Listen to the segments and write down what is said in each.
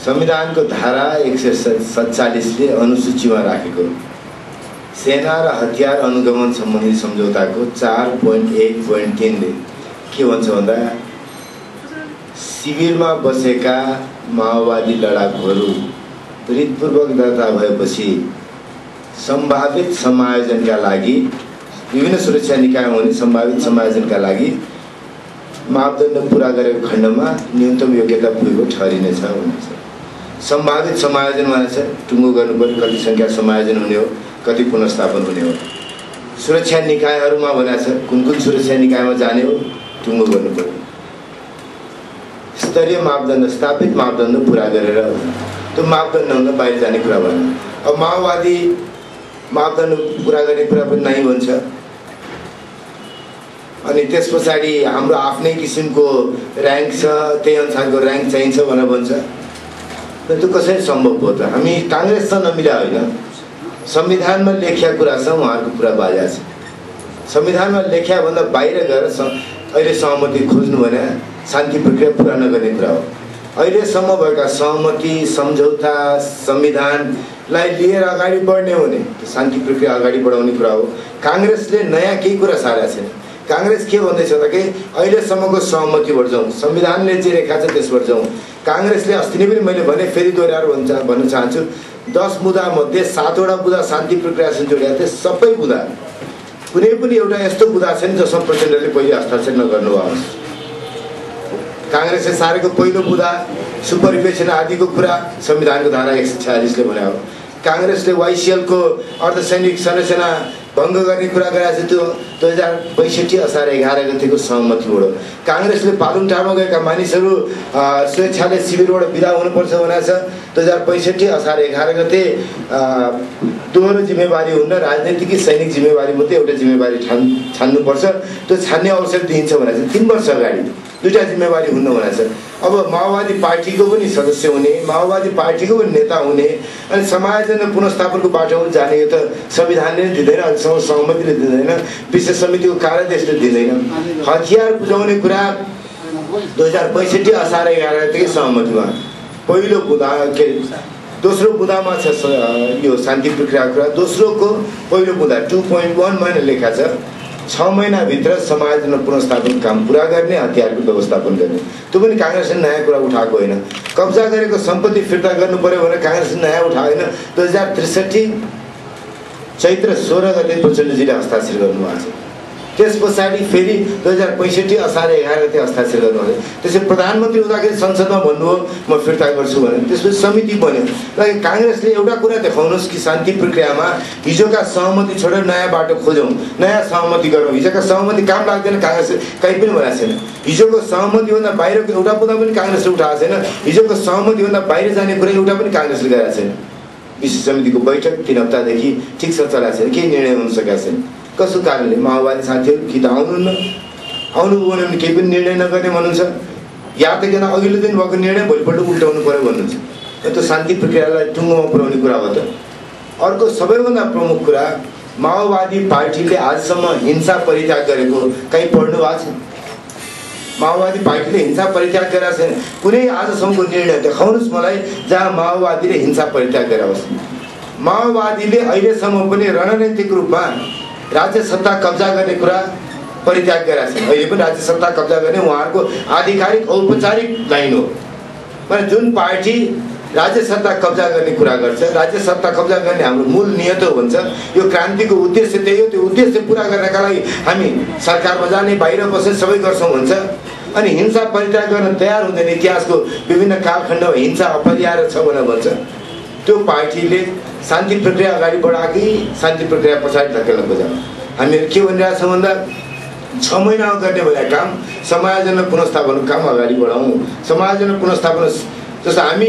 संविधानको धारा 147 ले अनुसूचीमा राखेको सेना र हतियार अनुगमन सम्बन्धी सम्झौताको 4.1.3 ले के भन्छ भन्दा शिविरमा बसेका माओवादी लडाकुहरू हृदयपूर्वक दर्ता भएपछि सम्भावित समायोजनका लागि विभिन्न सुरक्षा निकायमा हुने सम्भावित समायोजनका लागि मापदण्ड पूरा गरेको खण्डमा न्यूनतम योग्यता पुगेको ठहरिनेछ भन्छ। सम्भावित समायोजन भनेको टुङ्गो गर्नुपर्ने कति संख्या समायोजन हुने हो, कति पुनर्स्थापन हुने हो। सुरक्षा निकायहरूमा भनेको छ कुन कुन सुरक्षा निकायमा जाने हो, टुङ्गो गर्नुपर्ने। स्तरीय मापदण्ड स्थापित मापदण्ड पूरा गरेर त्यो मापदण्ड भन्दा बाहिर जाने कुरा भएन। अब माओवादी मापदण्ड पूरा गर्ने कुरा पनि नै भन्छ अनि त्यस पछाडि हाम्रो आफ्नै किसिमको र्याङ्क छ, त्यही अनुसारको र्याङ्क चाहिन्छ भनेर भन्छ। त्यो कसरी सम्भव हो त? हामी काङ्ग्रेससँग नमिला होइन, संविधानमा लेखिया कुरासँग उहाँहरूको कुरा बाजा छ। संविधानमा लेख्या भन्दा बाहिर गएर अहिले सहमति खोज्नु भने शान्ति प्रक्रिया पुरा नगर्ने कुरा हो। अहिलेसम्म भएका सहमति सम्झौता संविधानलाई लिएर अगाडि बढ्ने हो भने शान्ति प्रक्रिया अगाडि बढाउने कुरा हो। काङ्ग्रेसले नयाँ केही कुरा सारेको छैन। काङ्ग्रेस के भन्दैछ त कि अहिलेसम्मको सहमतिबाट जाउँ, संविधानले जे रेखा छ त्यसबाट जाउँ। काङ्ग्रेसले अस्ति नै पनि मैले भने फेरि दोहोऱ्याएर भन्न चाहन्छु 10 बुँदा मध्ये 7 वटा बुँदा शान्ति प्रक्रियासँग जोडिएको थिए। सबै बुँदा कुनै पनि एउटा यस्तो बुँदा छैन जसमा प्रचण्डले पहिले हस्ताक्षर नगर्नुहोस्। काङ्ग्रेसले सारेको पहिलो बुँदा सुपरिवेशन आदिको कुरा संविधानको धारा 146 ले भने हो। काङ्ग्रेसले वाइसिएल को अर्धसैनिक संरचना भङ्ग गर्ने कुरा गरेको छ, त्यो 2062 असार 11 गतेको सहमतिबाट। काङ्ग्रेसले पालुङटारमा गएका मानिसहरू स्वेच्छाले शिविरबाट बिदा हुनुपर्छ भनेको छ 2065 असार 11 गते। दोहोरो जिम्मेवारी हुन्न, राजनीतिक सैनिक जिम्मेवारी मात्रै एउटा जिम्मेवारी छान्नुपर्छ, त्यो छान्ने अवसर दिइन्छ भनेको छ। 3 वर्ष अगाडि दुईटा जिम्मेवारी हुन्न भनेको छ। अब माओवादी पार्टीको पनि सदस्य हुने, माओवादी पार्टीको पनि नेता हुने अनि समायोजन र पुनर्स्थापनको बाटोमा जाने यो त संविधानले दिँदैन, अहिलेसम्म सहमतिले दिँदैन, विशेष समितिको कार्यादेशले दिँदैन। हतियार बुझाउने कुरा 2062 असार 11 गतेकै सहमतिमा पहिलो बुँदा के दोस्रो बुँदामा छ यो शान्ति प्रक्रिया कुरा। दोस्रोको पहिलो बुँदा 2.1 मा लेखा छ 6 महिनाभित्र समायोजन र पुनर्स्थापन काम पुरा गर्ने, हतियारको व्यवस्थापन गर्ने। त्यो पनि काङ्ग्रेसले नयाँ कुरा उठाएको होइन। कब्जा गरेको सम्पत्ति फिर्ता गर्नु पर्यो भने काङ्ग्रेसले नयाँ उठाएन। 2063 चैत्र 16 गते प्रचण्डजीले हस्ताक्षर गर्नुभएको छ। त्यस पछाडि फेरि 2065 असार 11 गते हस्ताक्षर गर्नुभयो। त्यसै प्रधानमन्त्री हुँदाखेरि संसदमा भन्नुभयो म फिर्ता गर्छु भने त्यसपछि समिति बन्यो। र काङ्ग्रेसले एउटा कुरा देखाउनुहोस् कि शान्ति प्रक्रियामा हिजोका सहमति छोडेर नयाँ बाटो खोजौँ, नयाँ सहमति गरौँ। हिजोका सहमति काम लाग्दैन, काङ्ग्रेसले कहीँ पनि भनेको छैन। हिजोको सहमतिभन्दा बाहिरको एउटा कुरा पनि काङ्ग्रेसले उठाएको छैन। हिजोको सहमतिभन्दा बाहिर जाने कुरा एउटा पनि काङ्ग्रेसले गरेको छैन। विशेष समितिको बैठक 3 हप्तादेखि ठिकसँग चलाएको छैन, केही निर्णय हुन सकेको छैन। कसो कारणले? माओवादी साथीहरू कि त आउनुहुन्न, आउनुभयो भने केही पनि निर्णय नगर्ने भन्नुहुन्छ, या त किन अघिल्लो दिन भएको निर्णय भोलिपल्ट उल्टाउनु पर्यो भन्नुहुन्छ। त्यो शान्ति प्रक्रियालाई टुङ्गोमा पुर्याउने कुरा हो त। अर्को सबैभन्दा प्रमुख कुरा, माओवादी पार्टीले आजसम्म हिंसा परित्याग गरेको कहीँ पढ्नु भएको छ? माओवादी पार्टीले हिंसा परित्याग गरेको छैन। कुनै आजसम्मको निर्णय देखाउनुहोस् मलाई जहाँ माओवादीले हिंसा परित्याग गरेको होस्। माओवादीले अहिलेसम्म पनि रणनीतिक रूपमा राज्य सत्ता कब्जा गर्ने कुरा परित्याग गरेका छन्। अहिले पनि राज्य सत्ता कब्जा गर्ने उहाँहरूको आधिकारिक औपचारिक लाइन हो। भने जुन पार्टी राज्य सत्ता कब्जा गर्ने कुरा गर्छ, राज्य सत्ता कब्जा गर्ने हाम्रो मूल नियत हो भन्छ, यो क्रान्तिको उद्देश्य त्यही हो। त्यो उद्देश्य पुरा गर्नका लागि हामी सरकारमा जाने, बाहिर बस्ने सबै गर्छौँ भन्छ। अनि हिंसा परित्याग गर्न तयार हुँदैन। इतिहासको विभिन्न कालखण्डमा हिंसा अपरिहार्य छ भनेर भन्छ। त्यो पार्टीले शान्ति प्रक्रिया अगाडि बढाएकै शान्ति प्रक्रिया पछाडि धकेल्न खोज्छ। हामीहरू के भनिरहेका छौँ भन्दा 6 महिनामा गर्ने भनेको काम समायोजन र पुनर्स्थापनको काम अगाडि बढाउँ। समायोजन र पुनर्स्थापन जस्तो हामी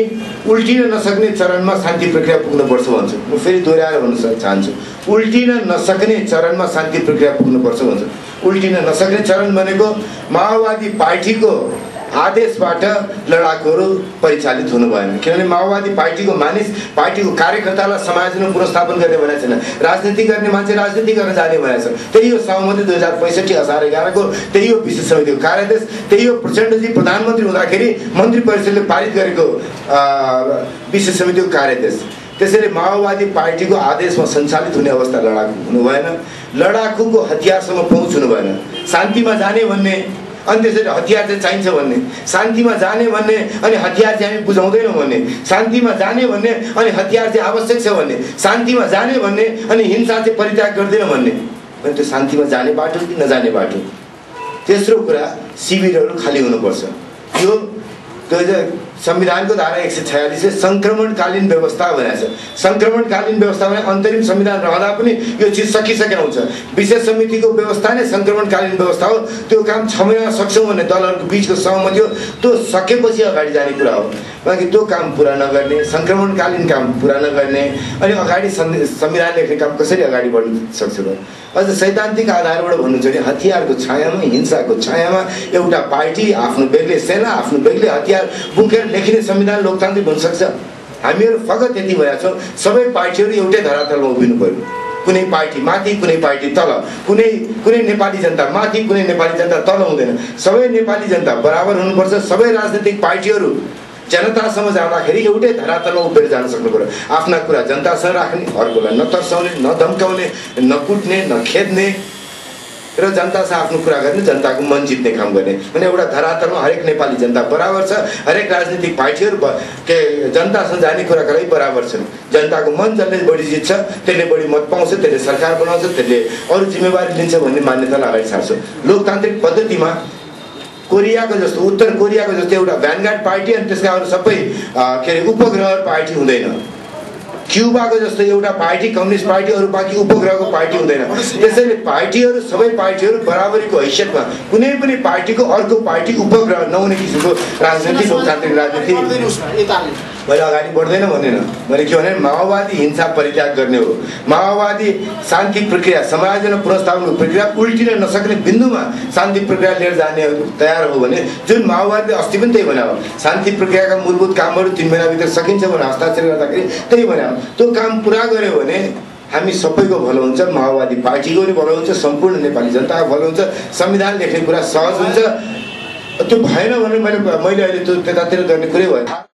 उल्टिन नसक्ने चरणमा शान्ति प्रक्रिया पुग्नुपर्छ भन्छु। म फेरि दोहोऱ्याएर भन्न चाहन्छु, उल्टिन नसक्ने चरणमा शान्ति प्रक्रिया पुग्नुपर्छ भन्छु। उल्टिन नसक्ने चरण भनेको माओवादी पार्टीको आदेशबाट लडाकुहरू परिचालित हुनु भएन। किनभने माओवादी पार्टीको मानिस, पार्टीको कार्यकर्तालाई समाजमा पुनर्स्थापन गर्ने भनेको छैन। राजनीति गर्ने मान्छे राजनीति गर्न जाने भनेको छ। त्यही हो सहमति 2065 असार 11 को, त्यही हो विशेष समितिको कार्यादेश, त्यही हो प्रचण्डजी प्रधानमन्त्री हुँदाखेरि मन्त्री परिषदले पारित गरेको विशेष समितिको कार्यादेश। त्यसैले माओवादी पार्टीको आदेशमा सञ्चालित हुने अवस्था लडाकु हुनु भएन। लडाकुको हतियारसम्म पहुँच हुनु भएन। शान्तिमा जाने भन्ने अनि त्यसरी हतियार चाहिँ चाहिन्छ भन्ने, शान्तिमा जाने भन्ने अनि हतियार चाहिँ हामी बुझाउँदैनौँ भन्ने, शान्तिमा जाने भन्ने अनि हतियार चाहिँ आवश्यक छ भन्ने, शान्तिमा जाने भन्ने अनि हिंसा चाहिँ परित्याग गर्दैन भन्ने। अनि त्यो शान्तिमा जाने बाटो कि नजाने बाटो। तेस्रो कुरा, शिविरहरू खाली हुनुपर्छ। यो संविधानको धारा 146ले संक्रमणकालीन व्यवस्था भनेको छ। संक्रमणकालीन व्यवस्था भने अन्तरिम संविधान रहँदा पनि यो चिज सकिसकेको हुन्छ। विशेष समितिको व्यवस्था नै संक्रमणकालीन व्यवस्था हो। त्यो काम 6 महिनामा सक्छौँ भन्ने दलहरूको बिचको सहमति हो। त्यो सकेपछि अगाडि जाने कुरा हो। बाँकी त्यो काम पुरा नगर्ने, संक्रमणकालीन काम पुरा नगर्ने अनि अगाडि संविधान लेख्ने काम कसरी अगाडि बढ्न सक्छ र? अझ सैद्धान्तिक आधारबाट भन्नुहुन्छ भने हतियारको छायामा, हिंसाको छायामा एउटा पार्टी आफ्नो बेग्लै सेना, आफ्नो बेग्लै हतियार बोकेर लेखिने संविधान लोकतान्त्रिक हुन सक्छ? हामीहरू फगत यति भएका छौँ, सबै पार्टीहरू एउटै धरातलमा उभिनु पर्यो। कुनै पार्टी माथि, कुनै पार्टी तल, कुनै नेपाली जनता माथि, कुनै नेपाली जनता तल हुँदैन। सबै नेपाली जनता बराबर हुनुपर्छ। सबै राजनीतिक पार्टीहरू जनतासँग जाँदाखेरि एउटै धरातलमा उभिएर जान सक्नु पर्यो। आफ्ना कुरा जनतासँग राख्ने, अर्कोलाई नतर्साउने, नधम्काउने, नकुट्ने, नखेद्ने र जनतासँग आफ्नो कुरा गर्ने, जनताको मन जित्ने काम गर्ने। अनि एउटा धरातलमा हरेक नेपाली जनता बराबर छ। हरेक राजनीतिक पार्टीहरू के जनतासँग जाने कुराका लागि बराबर छन्। जनताको मन जसले बढी जित्छ त्यसले बढी मत पाउँछ, त्यसले सरकार बनाउँछ, त्यसले अरू जिम्मेवारी लिन्छ भन्ने मान्यतालाई अगाडि सार्छ। लोकतान्त्रिक पद्धतिमा कोरियाको जस्तो, उत्तर कोरियाको जस्तो एउटा भ्यानगार्ड पार्टी अनि त्यसका अरू सबै के अरे उपग्रह पार्टी हुँदैन। क्युबाको जस्तो एउटा पार्टी कम्युनिस्ट पार्टी, अरू बाँकी उपग्रहको पार्टी हुँदैन। त्यसैले पार्टीहरू, सबै पार्टीहरू बराबरीको हैसियतमा, कुनै पनि पार्टीको अर्को पार्टी उपग्रह नहुने किसिमको राजनीति, लोकतान्त्रिक राजनीति मैले अगाडि बढ्दैन भन्दैन। मैले के भने माओवादी हिंसा परित्याग गर्ने हो। माओवादी शान्ति प्रक्रिया, समाजमा पुनर्स्थापनको प्रक्रिया उल्टिन नसक्ने बिन्दुमा शान्ति प्रक्रिया लिएर जाने तयार हो भने, जुन माओवादीले अस्ति पनि त्यही भने हो, शान्ति प्रक्रियाका मूलभूत कामहरू 3 महिनाभित्र सकिन्छ भने हस्ताक्षर गर्दाखेरि त्यही भने हो। त्यो काम पुरा गर्यो भने हामी सबैको भलो हुन्छ, माओवादी पार्टीको पनि भलो हुन्छ, सम्पूर्ण नेपाली जनताको भलो हुन्छ, संविधान लेख्ने कुरा सहज हुन्छ। त्यो भएन भने मैले अहिले त्यो त्यतातिर गर्ने कुरै भयो।